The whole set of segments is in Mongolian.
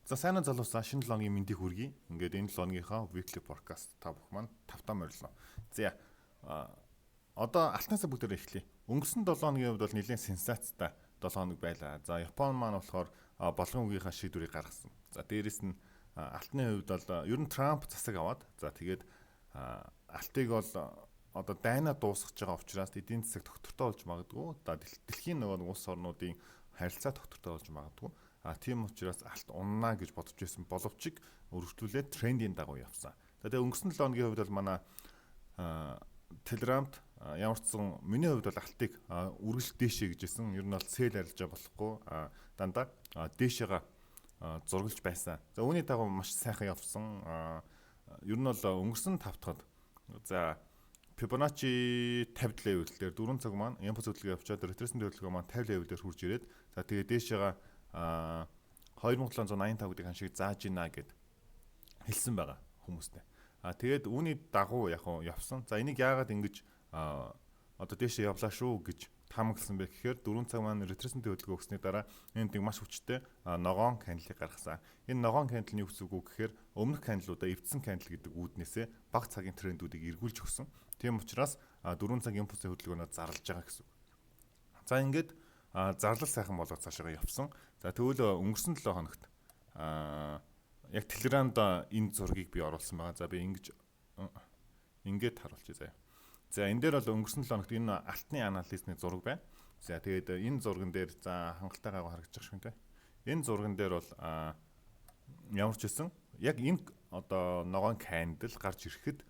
За, сайн уу, залуусаа, шинэ 7 хоногийн мэндийг хүргэе. Ингээд энэ 7 хоногийнхоо weekly forecast та бүхэн маань тавтаа морилно. За, одоо алтнаасаа бүгдээрээ эхлэе. Өнгөрсөн 7 хоногийн хувьд бол нэлээд сенсацтай 7 хоног байлаа. За, Япон маань болохоор борлогын үгийнхаа шийдвэрийг гаргасан. За, дээрэс нь алтны хувьд бол ер нь Трамп засаг аваад, за, тэгээд алтыг бол одоо дайнаа дуусгаж байгаа учраас эдийн засаг тогтвортой болж магадгүй. За, дэлхийн нөгөө улс орнуудын харилцаа тогтвортой болж магадгүй. А тийм учраас алт уннаа гэж бодож байсан боловч өргөжлүүлээд трендийн дагуу явсан. За, тэгээ өнгөрсөн 7 хоногийн хувьд бол манай Telegram-д ямар ч сан миний хувьд бол алтыг үргэлж дээшээ гэж хэлсэн. Ер нь бол sell арилжаа болохгүй, дандаа дээшээгээ зургалж байсан. За, үүний дагуу маш сайхан явсан. Ер нь бол өнгөрсөн тавтахад, за, Fibonacci 50 level дээр 4 цаг маань импульс хөдөлгөөн явчаад retracement хөдөлгөөн маань 50 level дээр хүрж ирээд, за, тэгээ дээшээгээ 2785 гэдэг ханшийг зааж гинэ гэд хэлсэн байгаа хүмүүстээ. А тэгээд үүний дагуу яг явсан. За, энийг яагаад ингэж одоо дээшээ явлаа шүү гэж таамагласан бэ гэхээр 4 цаг маань retracement хөдөлгөөн өгсөний дараа энд нэг маш хүчтэй ногоон candle ыг гаргасан. Энэ ногоон candle нь юу гэсэн үг вэ гэхээр өмнөх candle уудаа эвдсэн candle гэдэг үүднээсээ бага цагийн трендүүдийг эргүүлж өгсөн. Тийм учраас 4 цаг импульсийн хөдөлгөөнөө зарлж байгаа гэсэн үг. За, ингээд зарлал сайхан болоод цаашаа явсан. За, тэгвэл өнгөрсөн 7 хоногт яг Telegram-д энэ зургийг би оруулсан байгаа. За, би ингэж ингээд харуулчих заяа. За, энэ дээр бол өнгөрсөн 7 хоногт энэ алтны анализны зураг байна. За, тэгээд энэ зурган дээр, за, хангалттай гайгүй харагдчих шиг те. Энэ зурган дээр бол ямар ч байсан яг энэ одоо ногоон candle гарч ирэхэд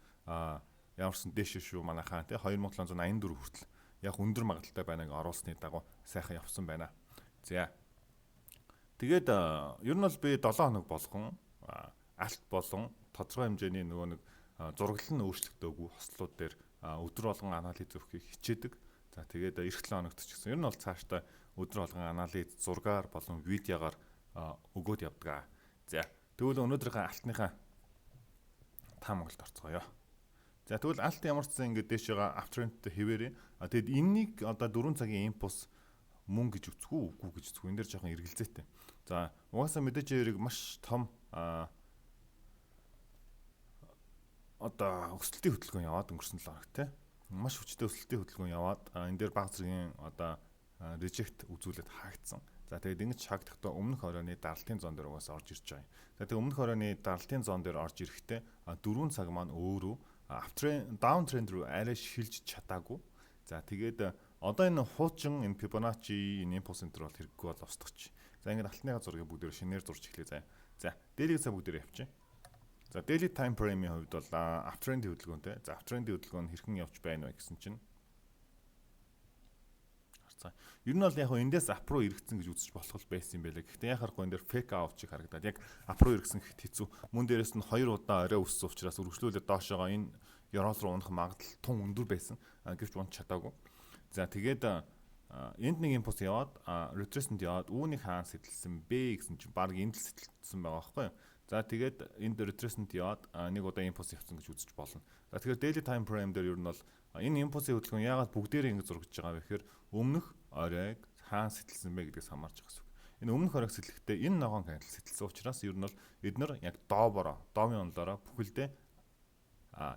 ямар ч сан дээш шүү манайхаа те, 2784 хүртэл яг өндөр магадлалтай байна гэж оруулсны дагуу сайхан явсан байна. За. Тэгээд ер нь бол би 7 хоног болгон алт болон тодорхой хэмжээний нөгөө нэг зураглал нь өөрчлөгдөөгүй хослууд дээр өдөр болгон анализ өгөхийг хичээдэг. За, тэгээд эх 7 хоногт ч гэсэн ер нь бол цаашдаа өдөр болгон анализ зургаар болон видеогоор өгөөд явдаг. За, тэгвэл өнөөдрийнхөө алтныхаа таамаглалд орцгоё. За, тэгвэл алт ямар ч сан ингээд дээшээгээ uptrend тэй хэвээрээ. А тэгэд энэнийг одоо 4 цагийн импульс мөн гэж үзэх үү, үгүй гэж үзэх үү? Энэ дээр жоохон эргэлзээтэй. За, угаасаа мэдээж хэрэг маш том одоо өсөлтийн хөдөлгөөн яваад өнгөрсөн 7 хоног те. Маш хүчтэй өсөлтийн хөдөлгөөн яваад энэ дээр баг зэргийн одоо reject үзүүлээд хаагдсан. За, тэгээд ингэж хаагдахдаа өмнөх оройны даралтын zone дээр угаасаа орж ирж байгаа юм. За, тэгээд өмнөх оройны даралтын zone дээр орж ирэхдээ 4 цаг маань өөрөө uptrend, down trend руу арай шилжиж чадаагүй. За, тэгээд одоо энэ хуучин энэ Fibonacci, энэ impulse center бол хэрэггүй бол устгах. За, ингээд алтныхаа зургийг бүгдээр шинээр зурж эхлэе заяа. За, daily цаг бүгдээр явчих. За, daily time frame-ийн хувьд бол uptrend хөдөлгөөнтэй. За, uptrend хөдөлгөөн нь хэрхэн явж байна вэ гэсэн чинь харцгаа. Ер нь бол яг хөө эндээс up руу эргэцсэн гэж үзэж болох байсан юм байлаа. Гэхдээ яхахгүй энэ дээр fake out шиг харагдаад яг up руу эргэсэн гэхэд хэцүү. Мөн дээрэс нь хоёр удаа орой өссөн учраас үргэлжлүүлээд доошоогоо энэ ёроол руу унах магадлал тун өндөр байсан. Гэвч унах чадаагүй. За, тэгээд энд нэг импульс яваад, retracement яваад үүнийг хаан сэтэлсэн бэ гэсэн чинь баг энд л сэтэлсэн байгаа байхгүй юу? За, тэгээд энд retracement яваад нэг удаа импульс явсан гэж үзэж болно. За, тэгэхээр daily time frame дээр ер нь бол энэ импульсын хөдөлгөөн яагаад бүгдээрээ ингэж зурагдж байгаа вэ гэхээр өмнөх оройг хаан сэтэлсэн бэ гэдгээс хамаарч байгаа гэсэн үг. Энэ өмнөх оройг сэтлэхдээ энэ ногоон candle сэтэлсэн учраас ер нь бол эднэр яг дообороо, доомын онолоороо бүхэлдээ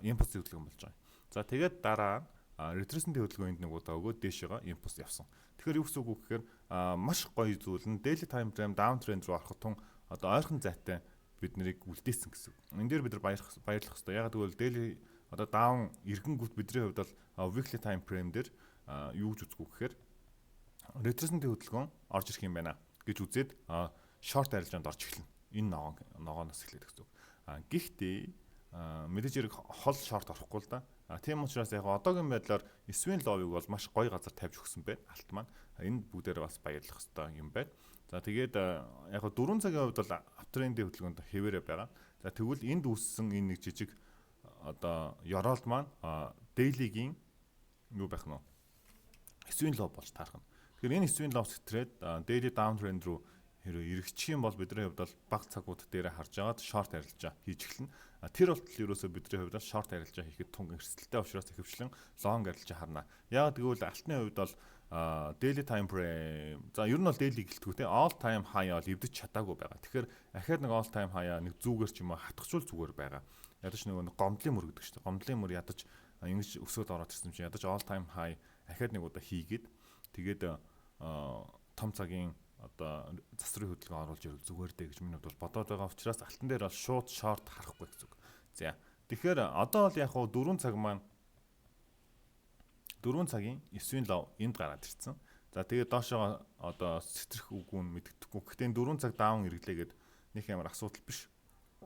импульсын хөдөлгөөн болж байгаа юм. За, тэгээд дараа retracement хөдөлгөөн энд нэг удаа өгөөд дээшээгээ импульс явсан. Тэгэхээр юу гэсэн үг вэ гэхээр маш гоё зүйл нь daily time frame down trend руу ороход тун одоо ойрхон зайтай бид нарыг үлдээсэн гэсэн үг. Энэ дээр бид нар баярлах хэрэгтэй. Яг гэвэл daily одоо down эргэнгүүт бидний хувьд бол weekly time frame дээр юу гэж үзэх үү гэхээр retracement хөдөлгөөн орж ирэх юм байна гэж үзээд short арилжаанд орж эхэлнэ. Энэ ногооноос эхлэх гэсэн үг. Гэхдээ мэдээж хэрэг хол short орохгүй л да. А тийм учраас яг одоогийн байдлаар swing low ыг бол маш гоё газар тавьж өгсөн байна. Алт маань. Энэ бүгдээр бас баярлах хэрэгтэй юм байна. За, тэгээд яг 4 цагийн хувьд бол uptrend ийн хөдөлгөөнд хэвээрээ байгаа. За, тэгвэл энд үүссэн энэ нэг жижиг одоо ёроолд маань daily-гийн юу байх нь вэ? Swing low болж таарах нь. Тэгэхээр энэ swing low сэтрээд daily down trend руу хэрвээ эргэчих юм бол бидний хувьд бол бага цагууд дээр харж агаад short арилжаа хийж эхэлнэ. Тэр болтол ерөөсөө бидний хувьд бол short арилжаа хийхэд тун эрсдэлтэй учраас ихэвчлэн long арилжаа харна. Яг гэвэл алтны хувьд бол Daily time frame, за, ер нь бол daily гэлтгүү те, all time high бол эвдэж чадаагүй байгаа. Тэгэхээр ахаад нэг all time high нэг зүгээр ч юм уу хатгачул зүгээр байгаа. Ядаж нөгөө нэг гомдлын мөр гэдэг чинь, гомдлын мөр ядаж ингэж өсөөд ороод ирсэн чинь ядаж all time high ахаад нэг удаа хийгээд, тэгээд том цагийн одоо засварын хөдөлгөөн оруулж ирвэл зүгээр дээ гэж миний хувьд бол бодоод байгаа учраас алтан дээр бол шууд short харахгүй гэсэн үг. За, тэгэхээр одоо бол яг хуу 4 цаг маань, 4 цагийн 9-ийн low энд гараад ирсэн. За, тэгээд доошоо одоо сэтрэх үгүй нь мэддэхгүй. Гэхдээ энэ 4 цаг down эргэлээгээд нэг ямар асуудал биш.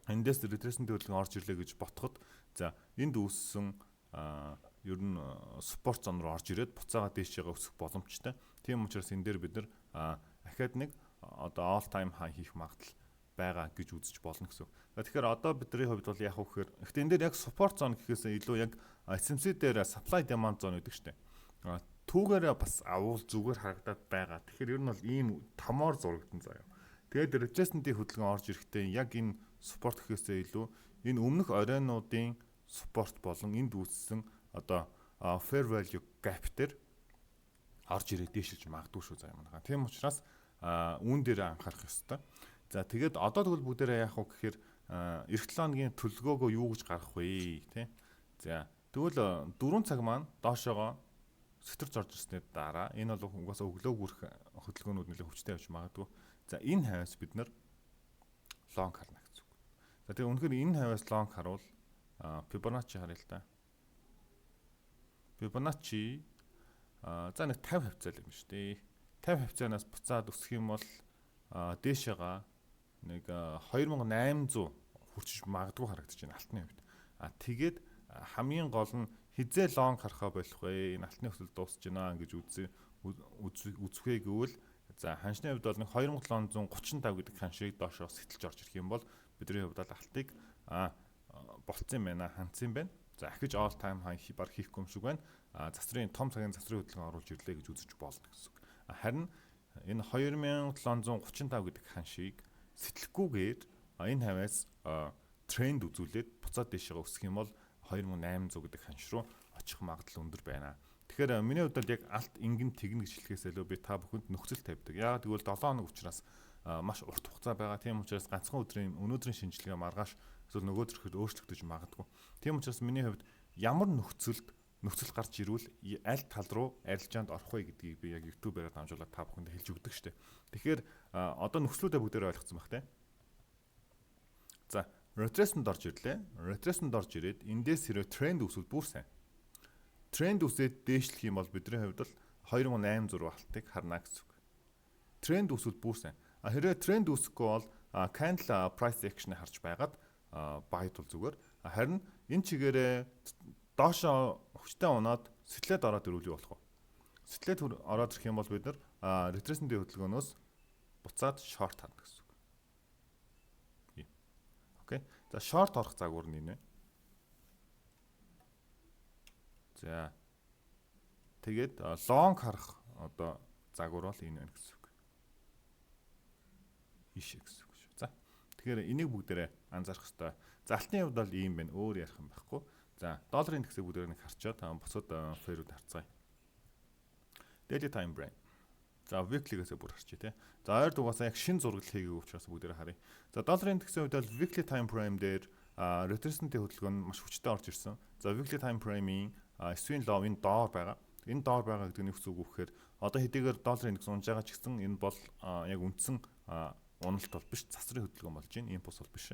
Эндээс retracement хөдөлгөөн орж ирлээ гэж ботход, за, энд үүссэн ер нь support zone руу орж ирээд буцаага дээшээгээ өсөх боломжтой. Тийм учраас энэ дээр бид нар ахаад нэг одоо all time high хийх магадлал байгаа гэж үзэж болно гэсэн. Тэгэхээр одоо бидний хувьд бол яг вэ гэхээр, гэхдээ энэ дээр яг support zone гэхээс илүү яг SMC дээр supply demand zone гэдэг штеп. Түүгээрээ бас авуул зүгээр харагдаад байгаа. Тэгэхээр ер нь бол ийм томоор зурагдан заяа. Тэгээд retracement-ийн хөдөлгөөн орж ирэхдээ яг энэ support гэхээсээ илүү энэ өмнөх оройнуудын support болон энд үүссэн одоо fair value gap дээр орж ирээд дээшилж магадгүй шүү заяа манайхаа. Тийм учраас үүн дээр анхаарах ёстой. За, тэгээд одоо тэгвэл бүгдээрээ яах вэ гэхээр эх 7 хоногийн төлөвлөгөөгөө юу гэж гаргах вэ тий? За, тэгвэл 4 цаг маань доошоогоо сэтэрч орж ирсний дараа энэ бол угаасаа өглөө бүрх хөдөлгөөнүүд нэлээд хүчтэй явж магадгүй. За, энэ хавьяас бид нар long харна гэсэн үг. За, тэгээ үнэхээр энэ хавьяас long харуул Fibonacci харъя л да. Fibonacci за нэг 50 хавьцаа л юм шүү дээ. 50 хавьцаанаас буцаад өсөх юм бол дээшээгаа нэг 2800 хүрчиж магадгүй харагдаж байна алтны хувьд. А тэгээд хамгийн гол нь хизээ long харахаа болох вэ? Энэ алтны өсөлт дуусч байна гэж үзье үзвэ гэвэл, за, ханшны хувьд бол нэг 2735 гэдэг ханшийг доошоо сэтэлж орж ирэх юм бол бидний хувьд бол алтыг болцсон юм байна, хандсан юм байна. За, ахиж all time high баг хийхгүй юм шиг байна. А засварын, том цагийн засварын хөдөлгөөн оруулж ирлээ гэж үзэж болно гэсэн үг. Харин энэ 2735 гэдэг ханшийг сэтлэхгүйгээр энэ хавьяас тренд үзүүлээд буцаад дээшээ өсөх юм бол 2800 гэдэг ханш руу очих магадлал өндөр байна. Тэгэхээр миний хувьд бол яг алт ингэн тэгнэ гэж хэлэхээс илүү би та бүхэнд нөхцөл тавьдаг. Яагаад гэвэл 7 хоног учраас маш урт хугацаа байгаа. Тийм учраас ганцхан өдрийн, өнөөдрийн шинжилгээ маргааш эсвэл нөгөөдрөхөд өөрчлөгдөж магадгүй. Тийм учраас миний хувьд ямар нөхцөлд нөхцөл гарч ирвэл аль тал руу арилжаанд орох вэ гэдгийг би яг YouTube-аар дамжуулаад та бүхэнд хэлж өгдөг штеп. Тэгэхээр одоо нөхцлүүдээ бүгдээр ойлгоцсон байх те. За, retracement орж ирлээ. Retracement орж ирээд эндээс хэрвээ тренд үүсвэл бүр сайн. Тренд үүсээд дээшлэх юм бол бидний хувьд бол 2800 алтыг харна гэсэн үг. Тренд үүсвэл бүр сайн. А хэрвээ тренд үүсэхгүй бол candle price action-ыг харж байгаад buy бол зүгээр. Харин энэ чигээрээ доошоо хүчтэй унаад сэтлээд ороод ирвэл юу болох вэ? Сэтлээд ороод ирэх юм бол бид нар retracement-ийн хөдөлгөөнөөс буцаад short харна гэсэн үг. Okay. За, short орох загвар нь энэ. За. Тэгээд long харах одоо загвар бол энэ байна гэсэн үг. Ийшээ гэсэн үг шүү. За. Тэгэхээр энийг бүгдээрээ анзаарах хэрэгтэй. За, алтны хувьд бол ийм байна. Өөр ярих юм байхгүй. За, долларын индексийг бүгдээрээ нэг харчаад бусад pair үүд харцгаая. Daily time frame. За, weekly-гээс бүр харчээ те. За, ойр дугаасаа яг шин зураглал хийгээг учраас бүгдээрээ харъя. За, долларын индексийн хувьд бол weekly time frame дээр retracement-ийн хөдөлгөөн нь маш хүчтэй орж ирсэн. За, weekly time frame-ийн swing low энэ доор байгаа. Энэ доор байгаа гэдэг нь юу гэсэн үг вэ гэхээр одоо хэдийгээр долларын индекс унж байгаа ч гэсэн энэ бол яг үндсэн уналт бол биш, засварын хөдөлгөөн болж байна. Импульс бол биш.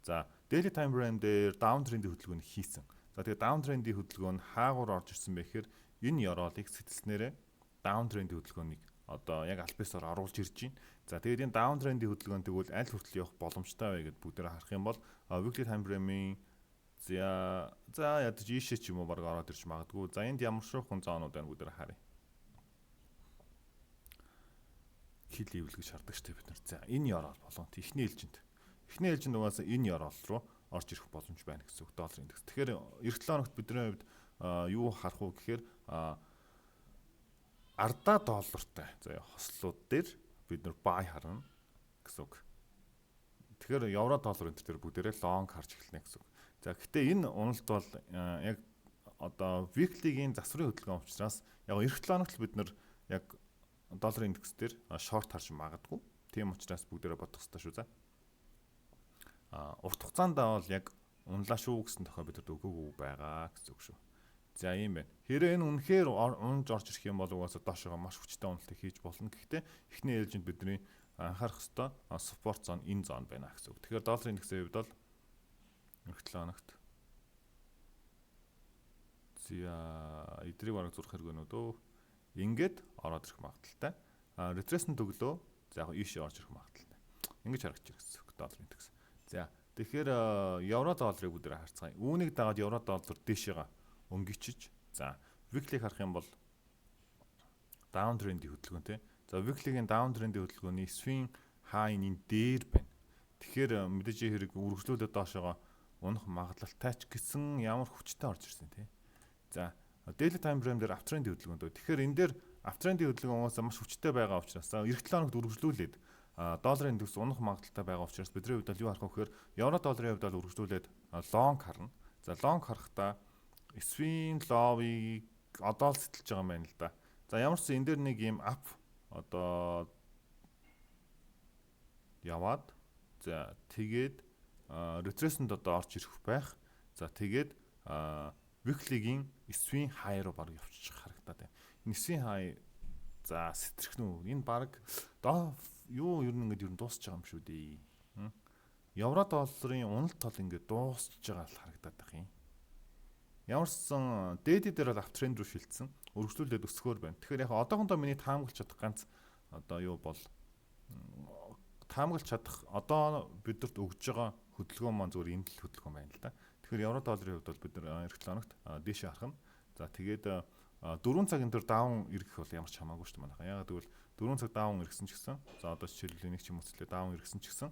За, daily time frame дээр down trend-ийн хөдөлгөөнд хийсэн. За, тэгээ down trend-ийн хөдөлгөөн нь хаагур орж ирсэн бэ гэхээр энэ ёроолыг сэтэлснээрээ down trend-ийн хөдөлгөөнийг одоо яг аль бисаар оруулж ирж байна. За, тэгээд энэ down trend-ийн хөдөлгөөн тэгвэл аль хүртэл явах боломжтой вэ гэдээ бүгдээрээ харах юм бол weekly time frame-ийн за ядаж ийшээ ч юм уу баг ороод ирж магадгүй. За, энд ямар шуурхан zone ууд байна, бүгдээрээ харъя. Key level гэж хардаг шүү дээ бид нар. За, энэ ёроол болон эхний ээлжинд. Эхний ээлжинд угаасаа энэ ёроол руу орж ирэх боломж байна гэсэн үг доллар индекс. Тэгэхээр эх 7 хоногт бидний хувьд юу харах вэ гэхээр ардаа доллартай заяа хослууд дээр бид нар buy харна гэсэн үг. Тэгэхээр евро доллар энэ төр бүгдээрээ long харж эхэлнэ гэсэн үг. За, гэхдээ энэ уналт бол яг одоо weekly-гийн засварын хөдөлгөөн учраас яг эх 7 хоногт бид нар Яг долларын индекс дээр short харж магадгүй. Тийм учраас бүгдээрээ бодох хэрэгтэй шүү, за. Урт хугацаанд бол яг унлаа шүү гэсэн тохио бидэнд өгөөгүй байгаа гэсэн үг шүү. За, ийм байна. Хэрэг энэ үнэхээр унж орж ирэх юм бол угаасаа доошогоо маш хүчтэй уналтыг хийж болно. Гэхдээ эхний ээлжинд бидний анхаарах ёстой support zone энэ zone байна гэсэн үг. Тэгэхээр долларын индексийн хувьд бол ирэх 7 хоногт, за, эдрийг бараг зурх хэрэг өнөө дөө. Ингээд ороод ирэх магадлалтай. Retracement өглөө, за, яг ийшээ орж ирэх магадлалтай. Ингэж харагдаж байна гэсэн үг долларын индекс. За, тэгэхээр евро долларыг бүгдээр харцгаая. Үүнийг дагаад евро доллар дээшээгээ өнгөчиж, за, weekly харах юм бол down trend-ийн хөдөлгөөн, тий. За, weekly-гийн down trend-ийн хөдөлгөөний swing high-ны дээр байна. Тэгэхээр мэдээж хэрэг үргэлжлүүлээд доошоогоо унах магадлалтай ч гэсэн ямар хүчтэй орж ирсэн, тий. За, daily time frame дээр uptrend-ийн хөдөлгөөн дөө. Тэгэхээр энэ дээр uptrend-ийн хөдөлгөөн угаасаа маш хүчтэй байгаа учраас ирэх 7 хоногт үргэлжлүүлээд долларын индекс унах магадлалтай байгаа учраас бидний хувьд бол юу харах вэ гэхээр евро долларын хувьд бол үргэлжлүүлээд long харна. За, long харахдаа swing low-ыг одоо л сэтэлж байгаа юм байна л да. За, ямар ч энэ дээр нэг юм up одоо яваад, за, тэгээд retracement одоо орж ирэх байх. За, тэгээд weekly-гийн swing high руу баг явчих харагдаад байна. Энэ swing high, за, сэтрэх нү. Энэ баг доо юу ер нь ингээд ер нь дуусч байгаа юм шүү дээ. Евро долларын уналт тол ингээд дуусч байгаа л харагдаад байх юм. Ямар ч сан дээдий дээр бол uptrend руу шилжсэн. Өргөжлүүлээд өсгөөр байна. Тэгэхээр яг одоохондоо миний таамаглаж чадах ганц одоо юу бол таамаглаж чадах одоо бидэрт өгж байгаа хөдөлгөөн маань зүгээр энэ л хөдөлгөөн байна л да. Тэгэхээр евро долларын хувьд бол бид нар ирэх 7 хоногт дээшээ харах нь. За, тэгээд 4 цагийн тэр down эргэх бол ямар ч хамаагүй шүү дээ манайхан. Яагаад гэвэл 4 цаг down эргэсэн ч гэсэн, за, одоо жишээлбэл энийг ч юм уу down эргэсэн ч гэсэн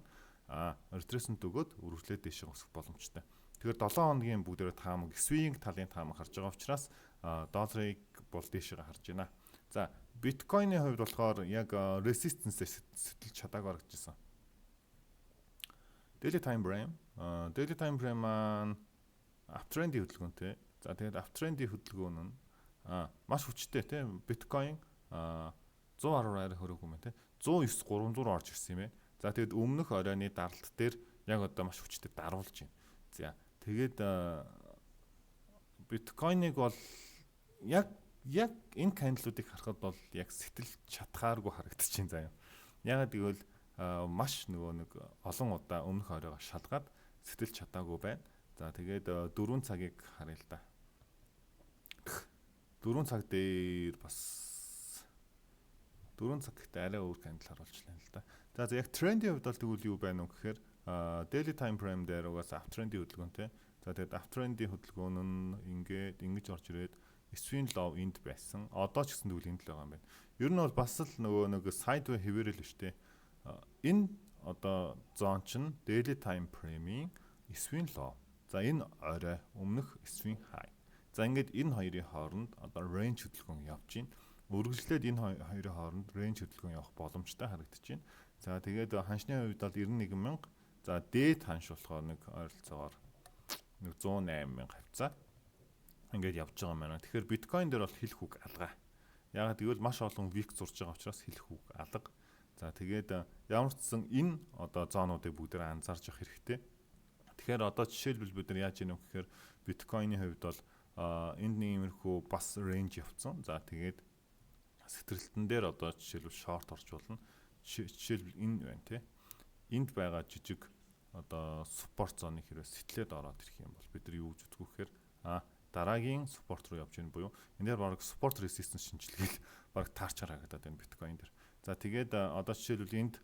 retracement өгөөд үргэлжлээд дээшээ өсөх боломжтой. Тэгэхээр 7 хоногийн бүгдээрээ таамаг, swing талын таамаг харж байгаа учраас долларыг бол дээшээ харж байна. За, биткойны хувьд болохоор яг resistance сэтэлж чадаагүй харагдчихсан. Daily time frame, daily time frame маань uptrend-ийн хөдөлгөөнтэй. За, тэгээд uptrend-ийн хөдөлгөөн нь маш хүчтэй, тийм, биткойн 110 арай хөрөөгүй юм, тийм, 109 300 руу орж ирсэн юм байна. За, тэгээд өмнөх оройны даралт дээр яг одоо маш хүчтэй даруулж байна. За, тэгээд биткойныг бол яг энэ candle-уудыг харахад бол яг сэтэлж чадхааргүй харагдчихээн заяа. Яагаад гэвэл маш нөгөө нэг олон удаа өмнөх оройгоо шалгаад сэтэлж чадаагүй байна. За, тэгээд 4 цагийг харъя л да. 4 цаг дээр бас 4 цаг гэхдээ арай өөр candle харуулчлаа л да. За, яг трендийн хувьд бол тэгвэл юу байна вэ гэхээр daily time frame дээр угаасаа uptrend-ийн хөдөлгөөнтэй. За, тэгээд uptrend-ийн хөдөлгөөн нь ингээд ингэж орж ирээд swing low энд байсан. Одоо ч гэсэн тэгвэл энд л байгаа юм байна. Ер нь бол бас л нөгөө нэг sideway хэвээрэл шүү дээ. Энэ одоо zone чинь daily time frame-ийн swing low. За, энэ орой өмнөх swing high. За, ингээд энэ хоёрын хооронд одоо range хөдөлгөөн явж байна. Үргэлжлээд энэ хоёрын хооронд range хөдөлгөөн явах боломжтой харагдаж байна. За, тэгээд ханшны хувьд бол 91 мянга. За, дээд ханш болохоор нэг ойролцоогоор нэг 108 мянга хавцаа ингээд явж байгаа юм байна. Тэгэхээр биткойн дээр бол хэлэх үг алга. Яагаад гэвэл маш олон wick зурж байгаа учраас хэлэх үг алга. За, тэгээд ямар ч сан энэ одоо zone уудыг бүгдээр анзаарч явах хэрэгтэй. Тэгэхээр одоо жишээлбэл бид нар яаж ийм гэхээр биткойны хувьд бол энд нэг иймэрхүү бас range явцсан. За, тэгээд сэтрэлтэн дээр одоо жишээлбэл short орж болно. Жишээлбэл энэ байна, тий. Энд байгаа жижиг одоо support zone ыг хэрвээ сэтлээд ороод ирэх юм бол бид нар юу гэж үзэх вэ гэхээр дараагийн support руу явж гин буюу энэ дээр баг support resistance шинжилгээл баг таарч харагдаад байна биткойн дээр. За, тэгээд одоо жишээлбэл энд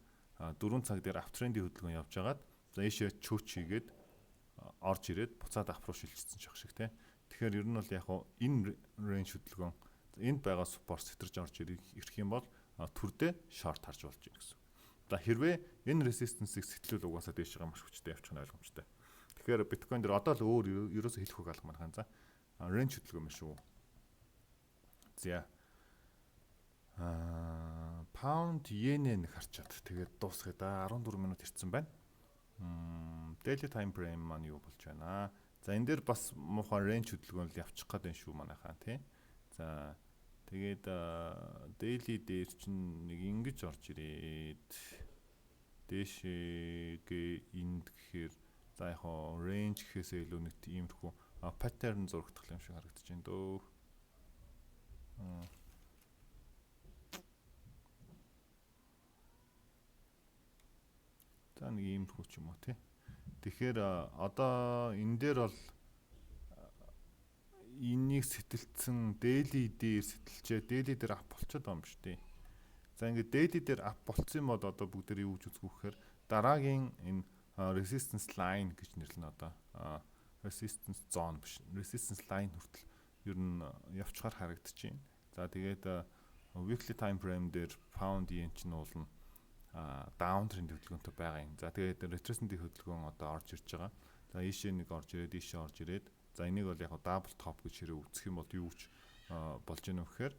4 цаг дээр uptrend-ийн хөдөлгөөн явж байгаад, за, ийшээ CHoCH хийгээд орж ирээд буцаад up руу шилжчихсэн ч шиг, тий. Тэгэхээр ер нь бол яг энэ range хөдөлгөөн энд байгаа support сэтэрж орж ирэх юм бол төрдөө short харж болж байна гэсэн. За, хэрвээ энэ resistance-ыг сэтлүүл угаасаа дээшээ маш хүчтэй явчих нь ойлгомжтой. Тэгэхээр биткойн дээр одоо л өөр ерөөсөө хэлэх үг алга манайхан, за. Range хөдөлгөөн юм шүү. За. Pound yen нэг харчаад тэгээд дуусгая да. 14 минут ирсэн байна. Daily time frame маань юу болж байна? За, энэ дээр бас муухай range хөдөлгөөн л явчих гээд байна шүү манайхаа, тий. За. Тэгээд daily дээр чинь нэг ингэж орж ирээд дээшээгээ энд гэхээр, за, яг хоо range гэхээсээ илүү нэг иймэрхүү pattern зурагдах юм шиг харагдаж байна дөө. За, нэг иймэрхүү ч юм уу, тий. Тэгэхээр одоо энэ дээр бол энийг сэтэлцэн, daily дээр сэтэлчээ, daily дээр up болчиход байгаа юм шүү дээ. За, ингээд daily дээр up болцсон юм бол одоо бүгдээр юу гэж үзэх вэ гэхээр дараагийн энэ resistance line гэж нэрлэнэ, одоо resistance zone биш, resistance line хүртэл ер нь явчихаар харагдаж байна. За, тэгээд weekly time frame дээр pound yen чинь уулна down trend хөдөлгөөнтэй байгаа юм. За, тэгээд retracement хөдөлгөөн одоо орж ирж байгаа. За, ийшээ нэг орж ирээд, ийшээ орж ирээд, за, энийг бол яг double top гэж хэрэг үзэх юм бол юу ч болж ийнө гэхээр,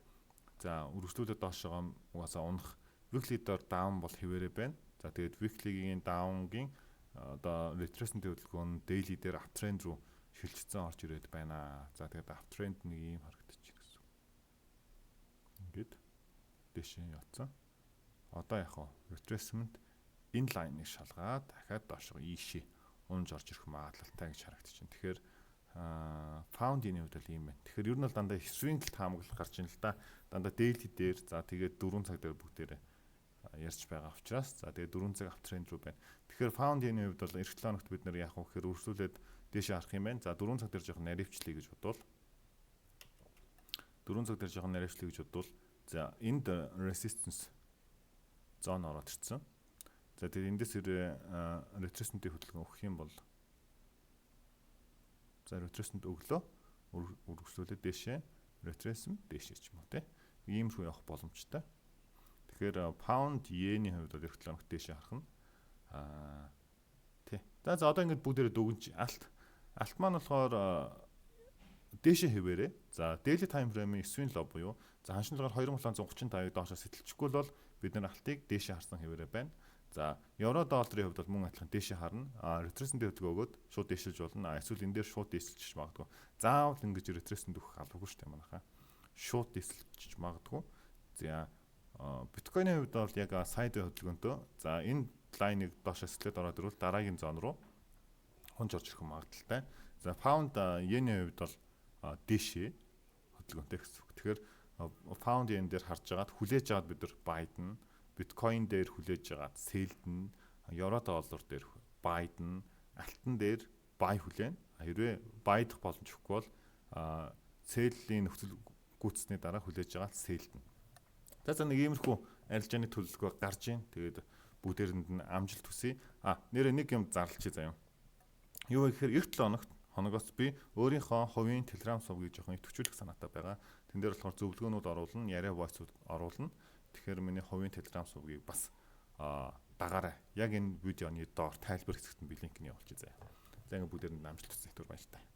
за, өргөжлүүлээд доошогоо угаасаа унах, weekly дээр down бол хэвээрээ байна. За, тэгээд weekly-гийн down-гийн одоо retracement хөдөлгөөн daily дээр uptrend руу шилжчихсэн, орж ирээд байна. За, тэгээд uptrend нэг ийм харагдчих гэсэн. Ингээд дээшээ явцсан. Одоо яг хоо retracement энэ line-ыг шалгаад дахиад доошоо ийшээ унж орж ирэх магадлалтай гэж харагдаж байна. Тэгэхээр pound yen-ийн хувьд бол ийм байна. Тэгэхээр ер нь бол дандаа swing л таамаглал гарч ийн л да. Дандаа daily дээр, за, тэгээд 4 цаг дээр бүгдээрээ ярьж байгаа учраас, за, тэгээд 4 цаг uptrend руу байна. Тэгэхээр pound yen-ийн хувьд бол эх 7 хоногт бид нэр яах вэ гэхээр өрсөлдөөд дээшээ харах юм байна. За, 4 цаг дээр жоохон наривчлая гэж бодвол, 4 цаг дээр жоохон наривчлая гэж бодвол, за, энд resistance zone ороод ирсэн. За, тэгээд эндээс retracement-ийн хөдөлгөөн өгөх юм бол, за, retracement өглөө, үргэлжлүүлээд дээшээ retracement дээшээ ч юм уу, те. Иймэрхүү явах боломжтой. Тэгэхээр pound yen-ийн хувьд бол эх 7 хоногт дээшээ харах нь тий. За за одоо ингэж бүгдээрээ дүгнж, алт маань болохоор дээшээ хэвээрээ. За, daily time frame-ийн swing low буюу, за, ханшинлагаар 2735-ыг доошоо сэтэлчихгүй бол бид нар алтыг дээшээ харсан хэвээрээ байна. За, евро долларын хувьд бол мөн адилхан дээшээ харна. А retracement хөдөлгөөн өгөөд шууд дээшилж болно. А эсвэл энэ дээр шууд дээшилчих магадгүй. Заавал ингэж retracement өгөх албагүй шүү дээ, манайхаа. Шууд дээшилчих магадгүй. За, биткойны хувьд бол яг side хөдөлгөөнтөө, за, энэ line-ыг доошоо сэтлээд ороод ирвэл дараагийн zone руу хунж орж ирэх магадлалтай. За, pound yen-ийн хувьд бол дээшээ хөдөлгөөнтэй гэсэн үг. Тэгэхээр pound yen дээр харж агаад, хүлээж агаад бид нар buy-дна, биткойн дээр хүлээж агаад sell-дэн, евро доллар дээр buy-дна, алтан дээр buy хүлээн. Хэрвээ buy-дах боломж өгөхгүй бол sell-ийн нөхцөл гүйцсэний дараа хүлээж агаад sell-дэн. За за нэг иймэрхүү арилжааны төлөвлөгөө гарч ийн. Тэгээд бүгдээрэнд нь амжилт хүсье. А нэрээ нэг юм зарлчих заяа. Юу вэ гэхээр эх 7 хоногт хоногоос би өөрийнхөө хувийн Telegram сувгийг жоохон идэвхжүүлэх санаатай байгаа. Тэн дээр болохоор зөвлөгөөнүүд оруулна, яриа voice-ууд оруулна. Тэгэхээр миний хувийн Telegram сувгийг бас дагаарай. Яг энэ видеоны доор тайлбар хэсэгт нь би link нь явуулчих заяа. За, ингээ бүгдээрэнд амжилт хүсье. Түр баяртай.